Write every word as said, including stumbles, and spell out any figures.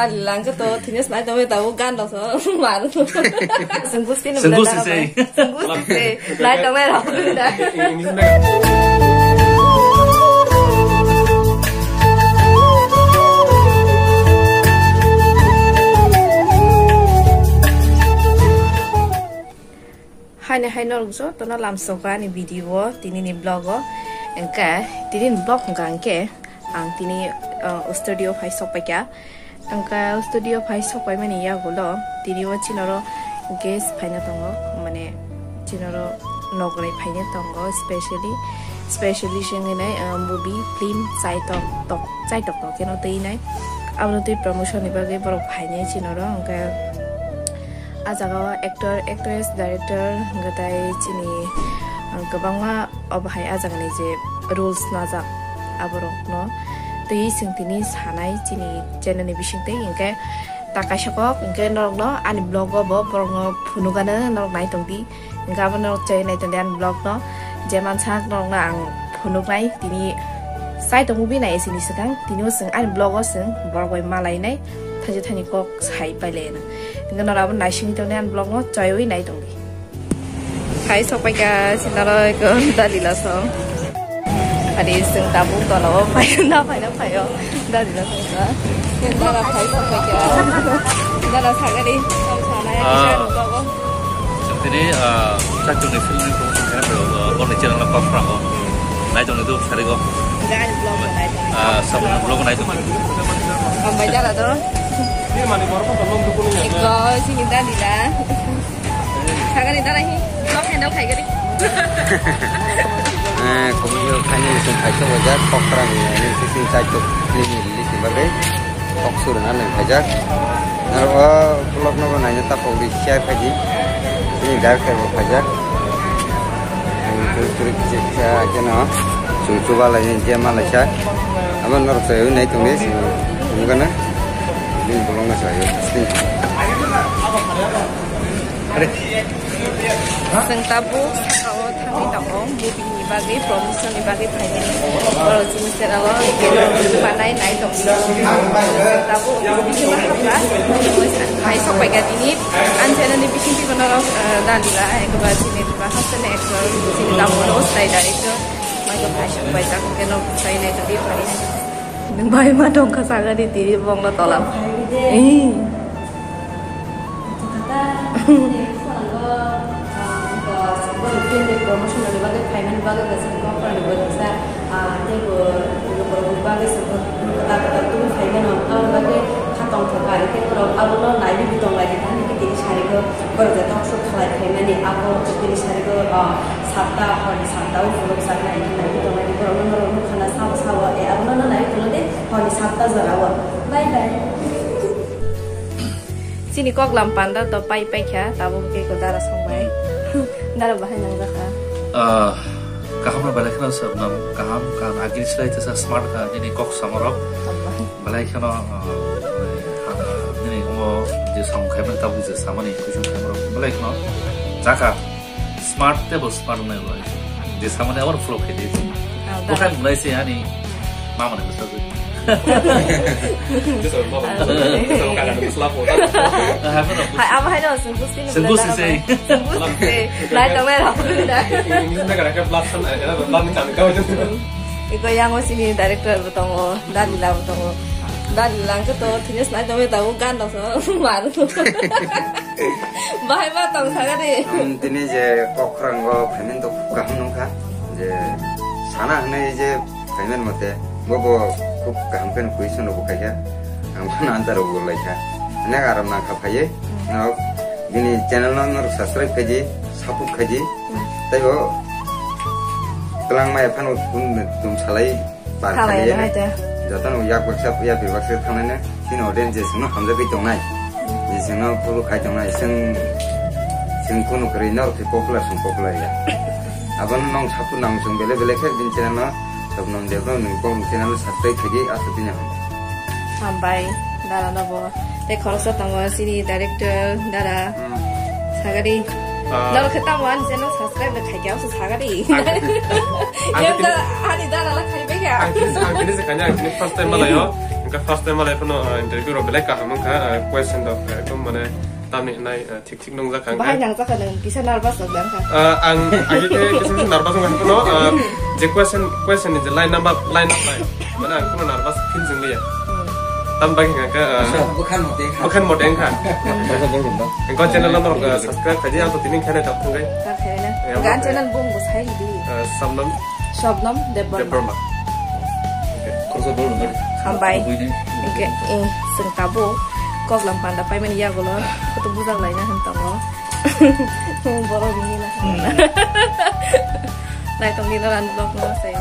Langkhe to thinis nai tongwi tabuk gan rok so mar. Sunggusti ni Sunggusti benda se. Sunggusti se. Nai tongnai rok. Haini hai norok jotono lamsogo ani video o, tini ni vlog o. Hwnkhe tini ni vlog hwnkha hwnkhe ang tini, uh, studio phai sok paikha. Hwnkhe studio phai sok paimani yagulo tini o chinoro guest phaina tongo, mane chinoro nokrai phaina tongo, specially, specially se wngwi nai, uh, movie, film, chaitok tok, chaitok tok kheno twi nai. Abono twi promotion ni bagwi borok phainai chinoro, hwnkhe ah jaga o actor, actress, director, hwnkhe tai chini, uh, kwbangma obo hai ah jaga ni je rules najak aborok no twi chwng tini sanai chini channel ni bising twi, hwnkhe ta kaisa kok, hwnkhe norok no ani vlog o bo borok no phunukgano norok nai tong di. Hwnkhe abo norok chai nai tongdi ani vlog no, je mansa norok no ang phunuk nai tini chaitok movie nai sini swkang, tini o chwng ani vlog o chwng borok bai malai nai, thaisa thani kok sai pai lai nang. Hwnkhe norok abo naisingwi tongdi ani vlog no chaiwi nai tongdi. Phai sok paikha sinaro ekdom dalila song. Hari sing tabuk tola o phai na phai na phai o. Dadi na phai na. Dara phai sa phai kya. Dara sagari. Sam sana ya. Ah. Kisa rupa ko. Sini, ah, satu ni film ni promotion kena bro. Bor ni channel apa pernah ko. Nai tong itu sari ko. Enggak ada vlog nai tong. Ah, sama vlog nai tong. Ambai dara to. Ini mani baru ko belum dukung ni. Iko sini dadi la. Sagani dara hi, vlog handle khai gari. Eh, komio khaini sing khai to wajar, pokra ni, ni sing chai to ni ni li sing bagai. Kok suru na leng phaijak. Aro o vlog no bo naina ta pok di share khaji. Ni dar khai bo phaijak. Ang tu tu ki je kha je no. Chung chu ba lai je ma lai cha. Ama nor sai nai tong ni sing. Ni kana. Ni vlog na sai. Chwng tabuk saka o thangwi tongo, movie ni bagwi, promotion ni bagwi phaimani. Borok chini channel o panai nai tongdi. Chwng tabuk movie no hapla, phai sok paikha tini. Ani channel ni bising twi bono, eh, dalila, ekoba chini ba hostel ni actor, chini tabuk no style director. Mai ko phai sok paijak, keno sai nai tongdi, phai nai. Nwng bai ma tong kha saga di tiri bong no tola. Ee. Satta horni satta o phunuk sakna hingke naiwi tongnai di borok no norok nukha na sabo sabo e abono no naiwi tongna di horni satta jora o. Bye bye. Chini koklam panda to pai pai kha tabuk ke ko dara song bai. Dara bahai nang jakha. Ah, kaham na belai kheno sab nam kaham kaham agil silai tesa smart kha nini kok samorok. Belai kheno, ah, nini omo je song khai man tabuk je samani kusung khai man belai kheno jakha. Smart table smart nai bai. Je samani overflow khai di. Ah, bukan mulai si ani mama ni besar. Hai, abo hai no, sunggusti ni sunggusti belai sei. Sunggusti sei. Lai tong lai rok. Ini nak ada blood san, ada blood ni kami kau je. Iko yang o sini director bo tongo, Dalila bo tongo. Dalila ke to thinis nai tong ta gan dong so mar. Bahai ma tong saga de. Tini je kokrang go phaimani to kaham nungkha. Je sana hwnwi je Payment mote, bo bo khub kaham khe question rok bo khaikha. Ang phano answer rok bo laikha. Nek aram nang kha phaiye. Nok bini channel no norok subscribe khaidi, support khaidi. Tei bo twlang maya phano kun tum salai par khalai khaiye. Joto no yak baksa ya bir baksa thangnai ne. Chini audience je chwngno hamjagwi tongnai, je chwngno follow khai tongnai, chwng, chwng kunu kwrwi norok se popular, chwng popular ya. Abono nong sabu nang chwng belai belai khe bini channel no sabno develop nung kok channel no subscribe khaidi aswk bini hambai. Hambai, dara no bo. Tei khoroksa tongo chini director, dara. Hmm. Sagadi. Ah. Norok khe tamo ani channel subscribe da khaikhe, also sagadi. Ang khe, ang khe Yang tini, da, ani dara la khaibai kha. Ang khe, ang khe se kanya, ang khe first time malayo. Ka first time malai phano, ah, interview rok belai kaham wngkha, ah, question rok, ah, ekdom mane tamni hwnai, ah, thik thik nungjak kha Bahai hwnkhe. Nangjak kha nwng kisa nervous rok dang kha. Ah, ang agi khe kisa kisa nervous wngkha phano, ah, je question, question ni je line number, line up line. Mane ang phano nervous feel jeng liya. Hmm. Tam bagwi hwnkha, ah, Bwkhan mote kha. Bwkhan mote wngkha. Bwkhan mote wngkha. Engko channel no, ah, subscribe khaidi, ang to tini khana tap thangkai. Kha khaina. Ya, Gan oke. Channel bung bo sai di. Ah, Samnam Shabnam Debbarma. Debbarma. Oke. Khoroksa dol dol. Hambai. Oke, eh, seng tabo. Koklam panda paimani yagulo. Kutu bujak laina han tamo. Borok ni na. Hmm. Nai tong ni ran blog no sai.